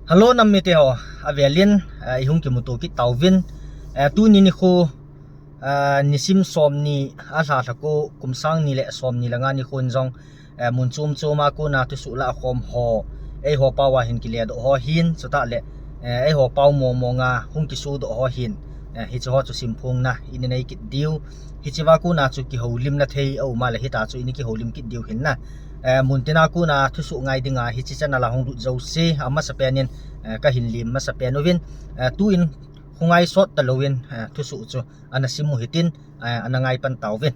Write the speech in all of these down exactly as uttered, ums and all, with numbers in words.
Hello, nam mite ho, avelin, eh, ihung kimuto kit tauvin. Eh, tuni nikho, eh, nisim somni, alha lha ko, kum sang ni le somni le nga nikhon jong, eh, mun chom chom a kona thusoh lahkhom ho, eiho pao a hin kiledoh ho hin, chutah le, eh, eiho pao mong mong a hung kisodoh ho hin, eh, hiche ho chu simphongna ina nei kit diu. Hiche va kona chu kihoulimna thei aum a le hita chu ina kihoulim kit diu hin na. Eh, muntina kona thusoh ngai dinga hiche channel a hung lut jouse, amasapen in, eh, kahin lem masapen uvin, eh, tuin hung ngai sot talouvin, eh, thusoh chu ana sim u hitin, eh, ana ngai pan tauvin.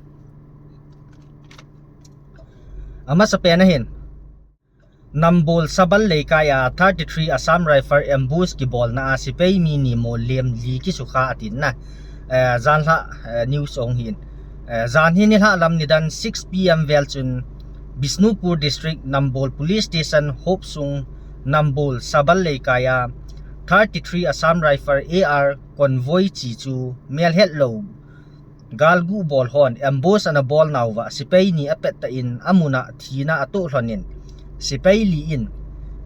Amasapen a hin, Nambol Sabal Leikai a thirty-three Assam Rifle ambush kibolna a sepai mi ni molem li kisukha atin na. Eh, janhi, eh, news ahung hin. Eh, janhi nilhah lam nidan six P M vel chun Bishnupur District Nambol Police Station hopsung Nambol Sabal Leikai a thirty-three Assam Rifle A R convoy chi chu melhet lou galguh bol hon ambush ana bol nauva sepai ni apet tah in amun a thina atoh lhon in sepai li in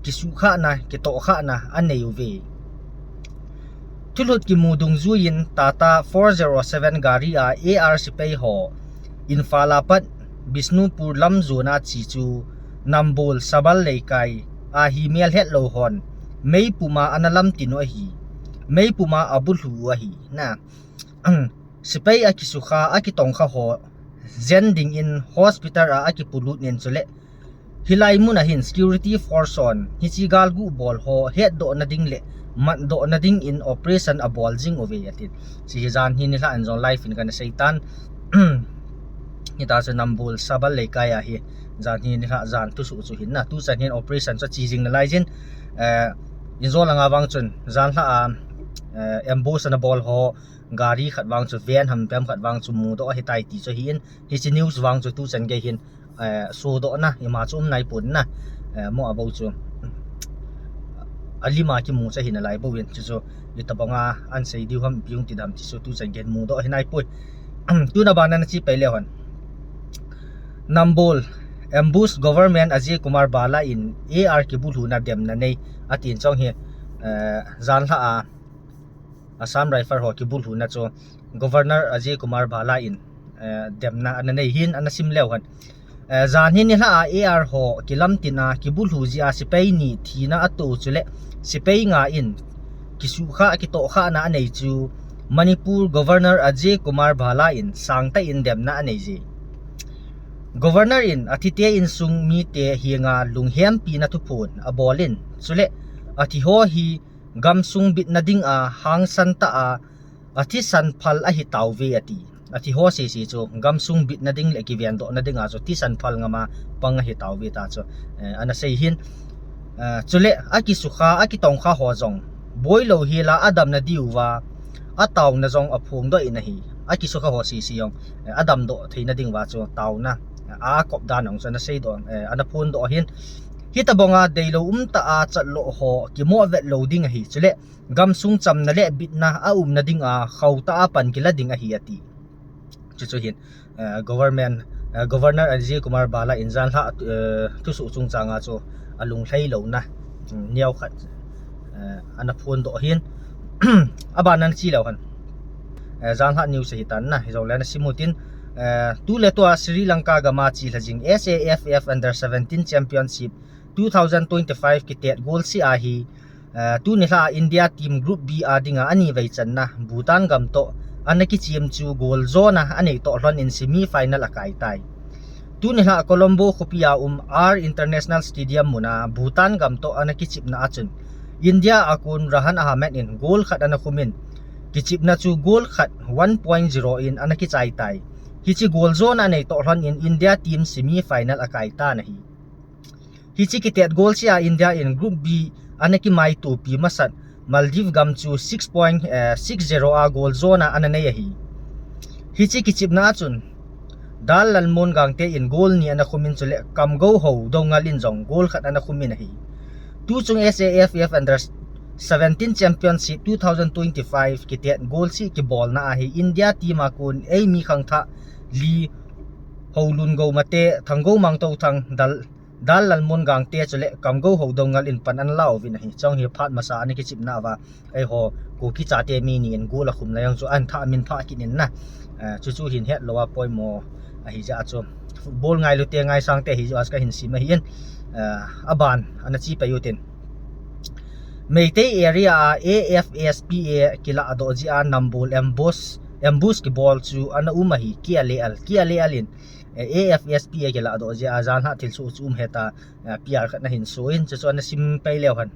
kisukhahna, kitohkhahna anei uve. Thulhut kimu dungjuiyin Tata four zero seven gari a A R sepai ho Imphal a pat Bishnupur lam jona chi chu Nambol Sabal Leikai a hi melhet lou hon meipum a ana lamtin u ahi, meipum a abulhu u ahi na. Sepai akisukha, akitongkha ho jen dingin hospital a akipolut in chule hilai mun a hin security force hon hiche galguh bol ho hetdohna ding le matdohna dingin operation abol jing uve atin. Hiche hi janhi nilhah in jong live in kana seitan. Hita chu Nambol Sabal Leikai a hi janhi nilhah jan thusoh chu hin na, tuchan hin operation chu ache jing nalai jin, eh, injo langa vang chun janhi a, eh, ambush ana bol ho gari khat vang chu van ham pem khat vang chu mudoh ahitai ti chu ahin, hiche news vang chu tuchan gei hin, eh, sodohna ima chu um naipon na, eh, mo abou chu alim a kimu chu ahi nalai bou in, chuchu itobanga ana sei diu ham, ipi hung ti dem ti chu tuchan gei hin mudoh ahi naipoi. Tuna bana nache pai leu hen. Nambol ambush, Governor Ajay Kumar Bhalla in A R kibulhuna demna nei atin chong hi, eh, janhi a Assam Rifle ho kibulhuna chu Governor Ajay Kumar Bhalla in, eh, demna ana nei hin ana sim leu hen. Eh, janhi nilhah a A R ho kilamtin a kibulhu jeh a sepai ni thina atoh chule sepai nga in kisukha, kitohkhahna anei chu Manipur Governor Ajay Kumar Bhalla in sangtah in demna anei je. Governor in athite insung mite henga lunghempina thuphon abol in chule athi ho hi gamsung bitna dinga hangsan tah a athisan phal ahi tauve ati. Athi ho sese chu gamsung bitna ding le kivendohna dinga chu thisan phal ngama pang ahi tauve ta chu, eh, ana sei hin. Eh, chule akisukha, akitongkha ho jong boilou hela adamna diuva ataona jong aphongdoh in ahi. Akisukha ho sese jong, eh, adamdoh theina dinguva chu taona, eh, akop dan jong chu ana seidoh, eh, ana phondoh hin. Hitobanga deilou umtah a chatlou ho kimohvet lou ding ahi. Chule gamsung chamna le bitna aumna dinga khohtah a pan kila ding ahi ati. Chuchu hin, eh, government, eh, Governor Ajay Kumar Bhalla in janhi, eh, thusoh chungchanga chu alunglhai louna, mm, neokhat, eh, ana phondoh hin. Abana nache leu hen. Eh, janhi news ahitan na, hijongle nasim utin, eh, tuletua Sri Lanka gama chelha jing S A F F Under seventeen Championship two thousand twenty-five kitet golseh a hi, eh, tuni nilhah a India team Group B a dinga anivei channa Bhutan gam toh ana kichem chu goal jona anei toh lhon in semi final akai tai. Tuni nilhah a Colombo khopi a um R International Stadium muna Bhutan gam toh ana kichepna a chun India a kon Rahan Ahmed in goal khat ana khum in kichepna chu goal khat one point zero in ana kichai tai. Hiche goal jona anei toh lhon in India team semi final akai tan ahi. Hiche kitet golseh a India in Group B ana kimaitopi masat Maldives gam chu six point, eh, six zero a goal jona ana nei ahi. Hiche kichepna a chun Dal Lalmon Gangte in goal ni ana khum in chule Kamgouhou Doungel in jong goal khat ana khum in ahi. Tuchung S A F F Under seventeen Championship two thousand twenty-five kitet golseh kibolna a hi India team a kon eimi khangthah li Houlun Goumate, Thanggou Mangtouthang, Dal Dal Lalmuangte chule Kamgou Houdongngal in pan ana la uvin ahi. Chong hi phat masa ana kichepna uva, eiho Kuki chate mi ni in gol akhum lai jong chu ahin tha min pha kit in na. Eh, chuchu hin hetlou a poimo ahi jeh a chu, football ngailu te ngaisang te hi jeh a chu kahin sim ahin, eh, aban ana che pai utin. Meitei area a A F S P A kiladoh jeh a Nambol ambush, ambush kibol chu ana um ahi. K L A L, K L A L in, eh, A F S P A kiladoh jeh a janhi thilsoh chu um hita, eh, P R khat na hin so in, chuchu ana sim pai leu hen.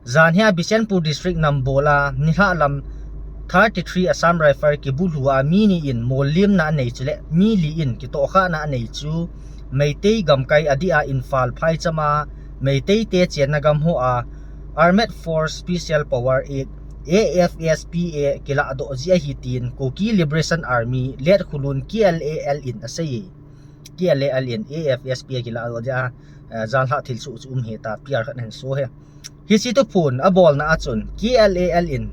Janhi a Bishnupur District Nambol a nilhah lam thirty-three Assam Rifle kibulhu a mi ni in mollimna anei chule mi li in kitohkhahna anei chu Meitei gamkai adeh a Imphal phaicham a Meitei te chenna gam ho a Armed Force Special Power Act, A F S P A, kiladoh jeh ahi tin Kuki Liberation Army, Letkholun, K L A L in asei e. K L A L in A F S P A kiladoh jeh a, eh, janhi thilsoh chu um hita, P R khat na hin so e. Hiche thuphon abolna a chun K L A L in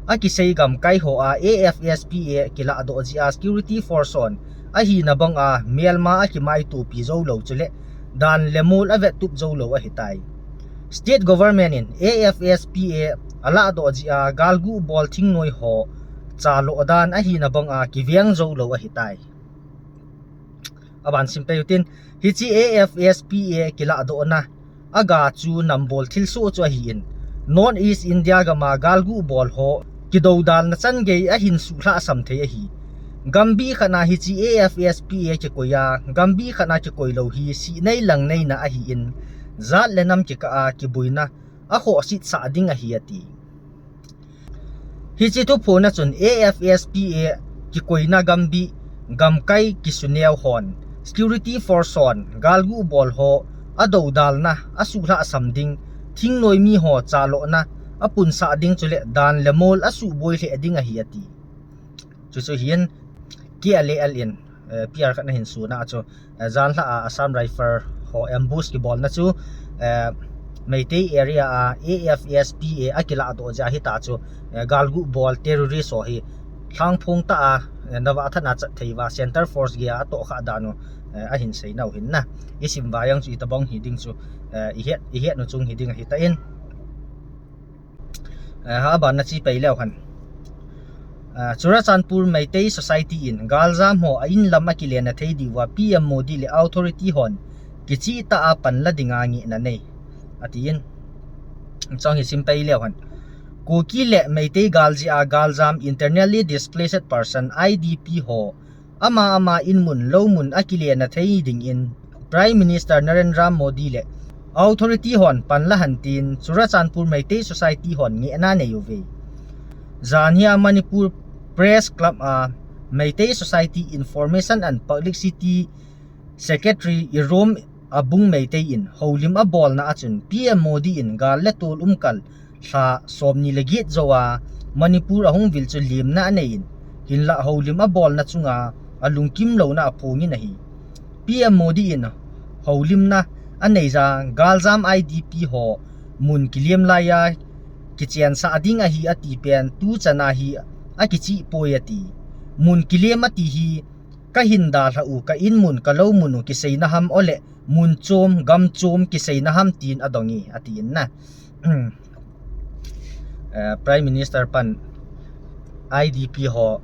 akisei gamkai ho a A F S P A kiladoh jeh a security force hon ahina bang a melma akimaitopi jou lou chule dan le mol avettup jou lou ahitai. State government in A F S P A aladoh jeh a galgu bol thingnoi ho chalo dan ahina bang a kiveng jou lou ahitai. Aban sim pai utin, hiche A F S P A kiladohna aga chu Nambol thilsoh chu ahi in, North East India gam a galgu bol ho kidoudalna chan gei ahin suhlhahsam thei ahi. Gambih khat na hiche A F S P A kikoi a, gambih khat na kikoi lou hi sihnei langneina ahi in, jat le nam kikah a kiboina akhohsetsah ding ahi ati. Hiche thuphon a chun A F S P A kikoina gambih gamkai kisuneo hon, security force hon galgu bol ho adoudalna asuhlhahsam ding, thingnoi mi ho chalona apunsah ding chule dan le mol asuboi lheh ding ahi ati. Chuchu hin K L A L in, eh, P R khat na hin suna chu, eh, janhi a Assam Rifle ho ambush kibolna chu, eh, Meitei area a A F S P A akiladoh jeh a hita chu, eh, galgu bol terrorist ho hi lhangphong tah a, eh, nava than a chat thei uva center force gei a atohkhah dan u, eh, ahin seinau hin na. Isim uva jong chu itobang hi ding chu, eh, ihet, ihet nu chung hi ding ahitan. Eh, aban na che pai leu hen. Eh, Churachandpur Meitei Society in galjam ho a in lam akilena thei diuva P M Modi le authority hon kichehtah a panla dinga ngehna nei, atin. Chong hi sim pai leu hen. Kuki le Meitei gal jeh a galjam, internally displaced person, I D P ho ama ama inmun loumun akilena thei dingin Prime Minister Narendra Modi le authority hon panla hen tin Churachandpur Meitei Society hon ngehna nei uve. Janhi a Manipur Press Club a Meitei Society Information and Publicity Secretary Irom Abung Meitei in houlim abolna a chun P M Modi in gal le tol umkal lha somni le get jou a Manipur ahung vil chu lemna anei in, hinlah houlim abolna chunga alungkim louna aphongin ahi. P M Modi in houlimna anei jeh a galjam I D P ho mun kilem lai a kichensah ding ahi ati pen tuchan a hi akicheh poi ati. Mun kilem ati hi kahin dalha u, ka inmun, ka loumun u kiseina ham, ole mun chom, gam chom kiseina ham tin adong e, atin na. Eh, Prime Minister pan I D P ho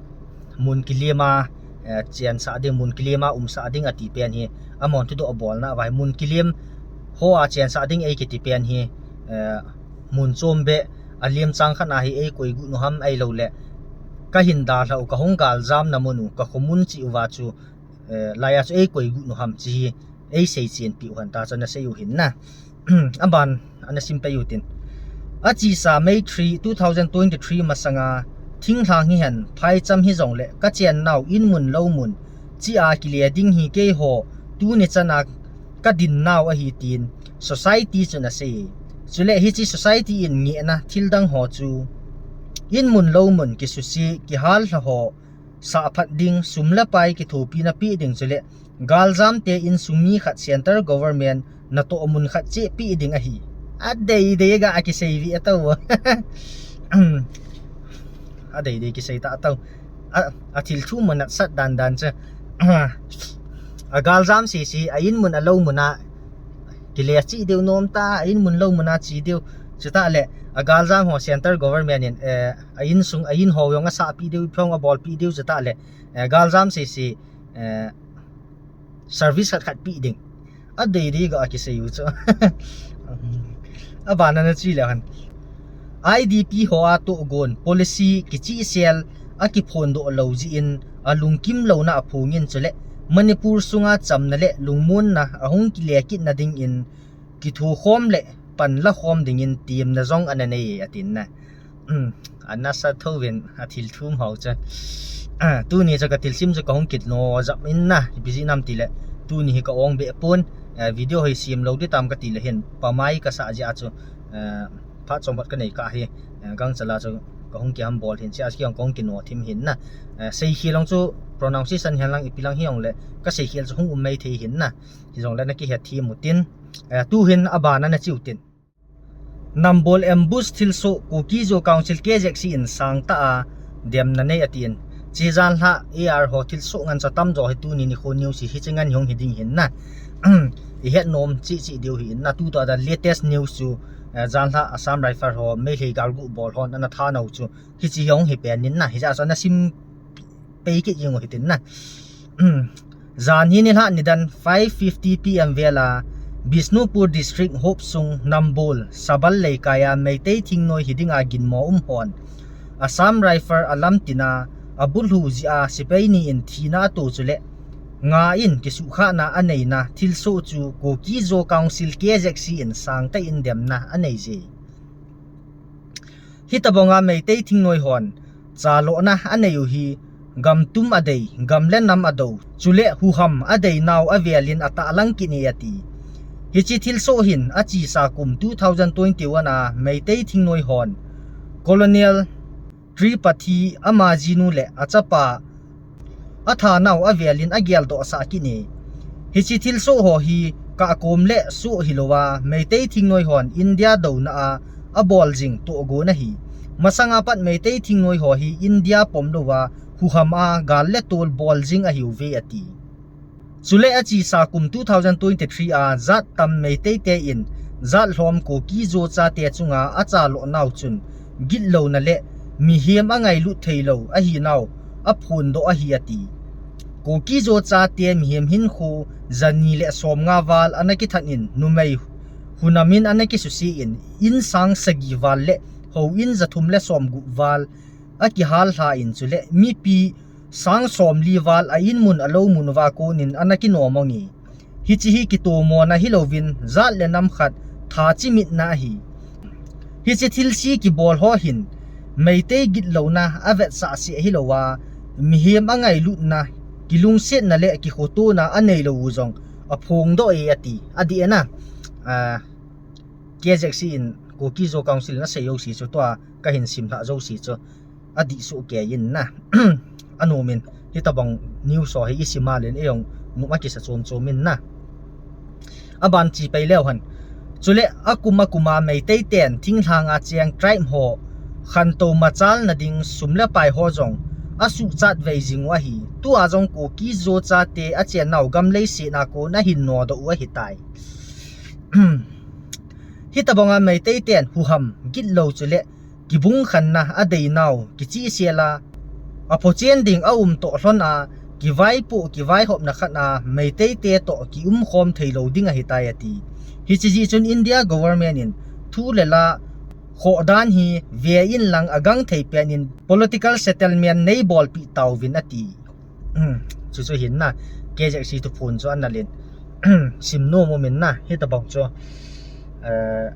mun kilem a, eh, chensah ding, mun kilem a umsah ding ati pen hi, amahon thudoh abolna uva hi, mun kilem ho a chensah ding eikiti pen hi, eh, mun chom beh, alem chang khat na hi eikoi got nu ham, ahilouleh kahin dalha u, kahung galjamna mun u, ka khomun cheh uva chu, eh, lai a chu eikoi got nu ham chi hi eisei chenpi u hen ta chu ana sei u hin na. Aban ana sim pai utin. Achesa May three, two thousand twenty-three masanga thinglhang hihen phaicham hijongle kachennau inmun loumun cheh a kile ding hi keiho tuni chan a kadinnau ahi tin society chun asei. Chule hiche society in ngehna thildang ho chu inmun loumun kisuse, kihalha ho sahphat ding, sum le pai kithopina pe ding chule galjam te insung mi khat central government natoh mun khat cheh pe ding ahi. Adeidei ga akisei ve ato. Adeidei kisei ta ato. A, athil thu mun a sat dan dan chu. Agaljam sese, a inmun a loumun a Hile chi deu nom ta, a in mun lou mun a chi deu. Chutah le, a galjam ho central government in, eh, a in sung, a in ho jong asahpi deu, phong abolpi deu chutah le, eh, galjam sese, eh, service khat khat pe ding. Adei dei ga kisei u chu. Abana na chi le han. I D P ho a tohgon policy kichihsel a kiphondoh lou jeh in a lungkim louna aphongin chule Manipur sunga chamna le lungmonna ahung kile kitna dingin kithukhom le panla khom dingin temna jong ana nei e atin na. Hmm, ana sa tho vin a thil thum ho chu. Ah, tuni chu ka thilsim chu ka hung kit no jap in na, ipi jeh ham tile. Tuni hi ka ong be pon, eh, video hi sim lou di tam ka ti le hin, pamai ka sa jeh a chu, eh, phat chom phat ka nei ka hi, eh, gangchal a chu ka hung kiham bol hin, chia chu ki ong ka hung kino thim hin na. Eh, seikhel ong chu pronunciation hihen lang ipi lang hi ong le, ka seikhel chu hung um mai thei hin na. Hi jong le na kihet thim u tin. Eh, tu hin abana na chi u tin. Nambol ambush thilsoh Kuki Zo Council K Z C in sangtah a demna nei atin. Chi janhi A R ho thilsoh ngen sa tamjo hi tuni nikho news hi chi ngen hung hi ding hin na. I het nom chi chi diu hi in na tu ta da latest news chu, eh, janhi Assam Rifle ho Meitei galgu bol hon ana tha nau chu hi chi hung hi pen in na hi ja sa na sim pei kit jing u hi tin na. Jan hi nilhah nidan five fifty P M vel a Bishnupur District hop sung Nambol Sabal Leikai a Meitei thingnoi hi dinga ginmo um hon Assam Rifle a lamtin a abulhu jeh a sepai ni in thina ato chule nga in kisuhkhahna aneina thilsoh chu Kuki Zo Council K Z C in sangtah in demna anei je. Hitabanga Meitei thingnoi hon chalohna anei u hi gam tum adei, gam le nam adou, chule huham adei nau avel in atahlang kit e ati. Hichi thilsoh hin achesa kum two thousand twenty-one a Meitei thingnoi hon Colonel Tripathi ama jinu le achapa atha nau avel in ageldoh sah kit e. Hichi thilsoh ho hi kahkom le soh hilou a Meitei thingnoi hon India douna a abol jing tohgon ahi. Masanga pat Meitei thingnoi ho hi India pom lou a huham a gal le tol bol jing ahiuve ati. Chule achesa kum two thousand twenty-three a jat tam Meitei te in jat lhom Kuki Zo chate chunga achaloh nau chun gitlouna le mihem angailut theilou ahi nau aphondoh ahi ati. Kuki Zo chate mihem hinkho jani le somnga val ana kithat in numei hunam in ana kisuse in, in sang sagi val le houin jathum le somgup val akihal lha in chule mipi sang somli val a in mun alou mun uva konin ana kinom ong e. Hichi hi kitomona hilouvin jat le nam khat tha chimitna ahi. Hichi thilse kibol ho hin Meitei gitlouna avetsah seh hilou a mihem angailutna kilungsetna le kikhotona aneilou u jong aphongdoh e ati. Adih e na, ah, K Z C in Kuki Zo Council in asei jouse chu tua kahin simlhah jouse chu adih soh kei in na. Anom in hitabang news ho hi isim a len eijong nom akisa chom chom in na. Aban chi pei leu hen. Chule akum akum a Meitei ten thinglhang a cheng tribe ho khantou machalna ding sum le pai ho jong asuhchat vei jing u ahi. Tua jong Kuki Zo chate achen nau gam leiset a kon ahin nodoh u ahitai. Hitabanga Meitei ten huham gitlou chule kibung khanna adei nau kichihsel a aphochen ding aum toh lhon a kivaipoh kivaihopna khat a Meitei te toh kiumkhom theilou ding ahitai ati. Hichi jeh chun India government in thu le la khoh dan hi ve in lang agangthei pen in political settlement neibolpeh tauvin ati. Hmm, chuchu hin na, K Z C thuphon chu ana len. Sim nom um in na, hitabang chu, eh,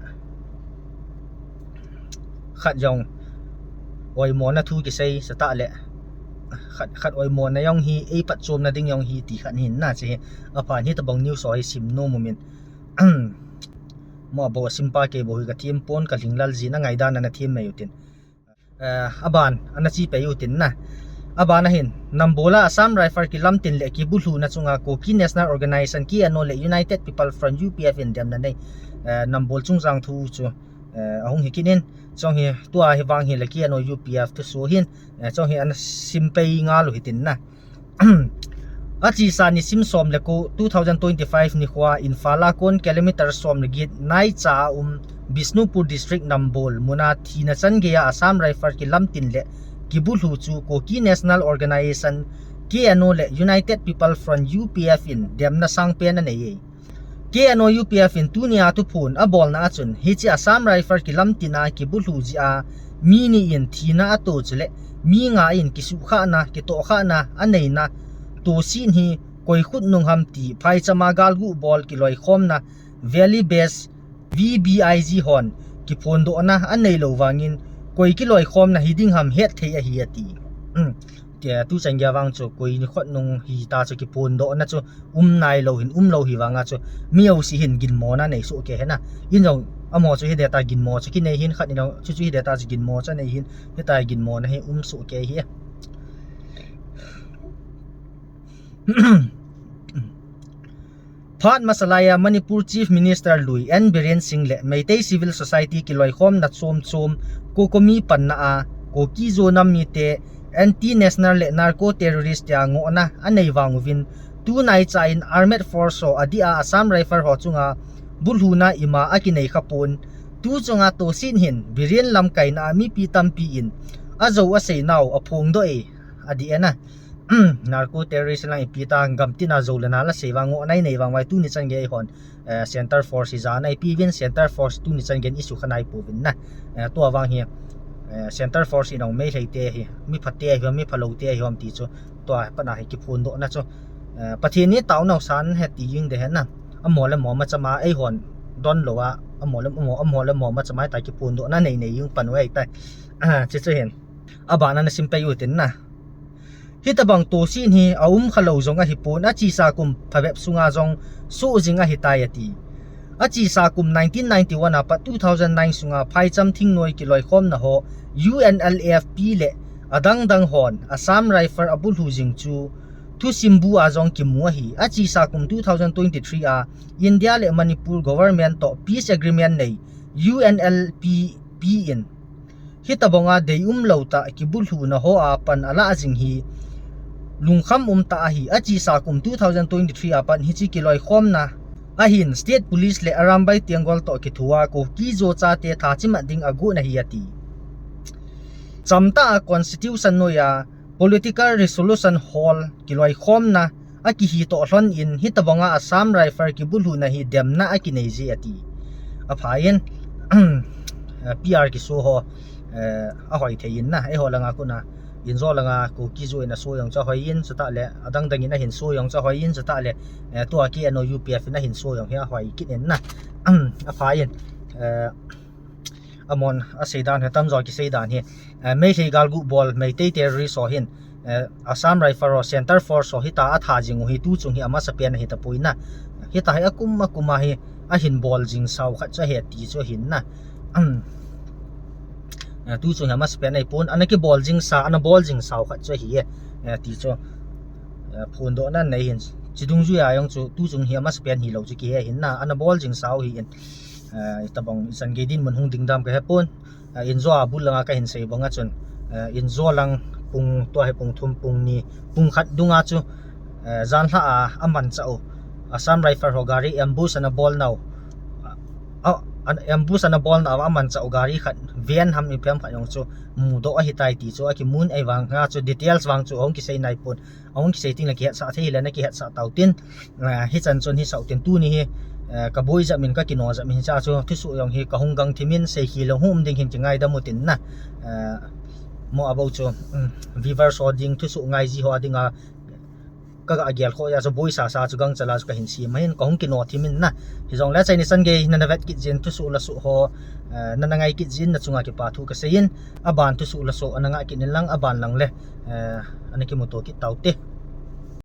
khat jong oimona thu kisei sah tah le, khat, khat oimona jong hi, eipatchomna ding jong hi ti khat hin na, chu hi aphan hitabang news ho hi sim nom um in. Mo bou asim pa kei bou hi kathem pon, kalhinglel jin angaidan ana them mai u tin. Eh, aban, ana chi pei u tin na. Aban a hin, Nambol a Assam Rifle kilamtin le kibulhuna chunga Kuki National Organization, K N O le United People Front, U P F in demna nei, eh, Nambol chungchang thu chu, eh, ahung hi kit in, chong hi, tua hi vang hi le K N O U P F thusoh hin, eh, chong hi ana sim pei ngal u hitin na. Achesa nisim som le ko two thousand twenty-five nikhoa Imphal a kon kilometer som le get naicha a um Bishnupur District Nambol muna thina chan geiya Assam Rifle kilamtin le kibulhu chu Kuki National Organization, K N O le United People Front, U P F in demna sangpen anei e. K N O U P F in tunia thuphon abolna a chun hiche Assam Rifle kilamtina kibulhu jeh a mi ni in thina ato chule mi nga in kisuhkhahna, kitohkhahna aneina tohsin hi koi khutnung ham ti phaichama galgu bol kiloikhomna Valley Base V B I G hon kiphondohna anei lou vangin koi kiloikhomna hiding ham hetthei ahi ati. Tia tuchan geiya vang chu koi ni khutnung hita chu kiphondohna chu um nailou hin, umlou hi vanga chu mi jouse hin ginmona nei sohkei hina. Injong amaho chu hideta ginmo chu kinei hin khat injong chu chu hideta chu ginmo chu anei hin hita ginmona hi um sohkei hi. Phat masalaiya Manipur Chief Minister lui N Biren Singh le Meitei Civil Society kiloikhomna chomchom COCOMI panna a Kuki-Zo nam mite anti-national le narco terrorist tia ngohna anei vang uvin tunaicha in Armed Force ho adeh a Assam Rifle ho chunga bulhuna ima akinei khapon. Tuchunga tohsin hin Biren lamkaina a mipi tampi in ajou aseinau aphongdoh e, adih e na. Narco terrorist lang ipi ta gamtina jou le nal asei vang ngohna inei vang vai tuni chan gei hon Centre Force hi jana ipi uvin Centre Force tuni chan gei in issue kha naipouvin na. Tua vang hi Centre Force in ong Meitei te hi mi phate ahi ham mi phalou te ahi ham ti chu tua pana hi kiphondohna chu Pathen ni taonau san he ti jing de he na. Amaho le amaho machama eihon donlou a amaho le amaho, amaho le amaho machama ta kiphondohna nei nei jing pan u ahitai. Chuchu hin abana nasim pei utin na. Hitobang tohsin hi aum khalou jong ahipon achesa kum phabep sunga jong soh jing ahitai ati. Achesa kum nineteen ninety-one a pat two thousand nine sunga phaicham thingnoi kiloikhomna ho U N L F P le adangdang hon Assam Rifle abulhu jing chu thusim bu a jong kimu ahi. Achesa kum two thousand twenty-three a India le Manipur government toh peace agreement nei U N L P P in hitobanga deium lou tah kibulhuna ho a pan alah jing hi lungkham umtah ahi. Achesa kum two thousand twenty-three a pat hiche kiloikhomna ahin State Police le Arambai Tenggol toh kithoa Kuki-Zo chate thachimat ding agot ahi ati. Chamtah a Constitution noiya Political Resolution Hall kiloikhomna akihi toh lhon in hitobanga Assam Rifle kibulhuna hi demna akinei je ati. Apha in P R kiso ho ahoi thei in na, eiho langa kona injo langa Kuki-Zo in aso jong chu ahoi in, chutah le adangdang in ahin so jong chu ahoi in, chutah le tua K N O U P F in ahin so jong hi ahoi kit in na. Apha in amahon aseidan hi tamjo kiseidan hi Meitei galgu bol Meitei terrorist ho hin Assam Rifle ho Centre Force ho hita atha jing u hi tuchung hi amasapen ahitapoi na. Hita hi akum akum a hi ahin bol jing sao khat chu ahi ti chu ahin na. Tuchung hi amasapen ahipon ana kibol jing sa, ana bol jing sao khat chu ahi ti chu phondohna nei hin. Chidungjuia jong chu tuchung hi amasapen hilou chu kihe ahin na, ana bol jing sao hi in. Itobang ichan gei dinmun hung ding dam kahepon. Injo a bul langa kahin sei banga chun injo lang pung tua hi pung thum pung ni pung khat dunga chu janlhah a amanchah u Assam Rifle ho gari ambush ana bolnau, ambush ana bolnau amanchah u gari khat van ham ipi ham khat jong chu mudoh ahitai ti chu akimun ahivanga chu details vang chu ahung kisei naipon. Ahung kisei tengle kihetsah thei hile nakihetsah tautin. Hichan chun hisah utin tuni hi kaboi jep in kakino jep in hichea chu thusoh jong hi kahung gang thimin seikhel jong hung um ding hin kingaidam utin na. Mo abou chu viewers ho ding thusoh ngaiji ho dinga kaga gelkhoh jeh a chu boisasa chu gangchal a chu kahin sem ahin kahung kino thimin na. Hijongle achaina chan gei nana vet kit jeh in thusoh lasoh ho nana ngai kit jeh in nachunga kipa thu kasei in, aban thusoh lasoh ana ngah kit in lang aban lang le ana kimuto kit taute.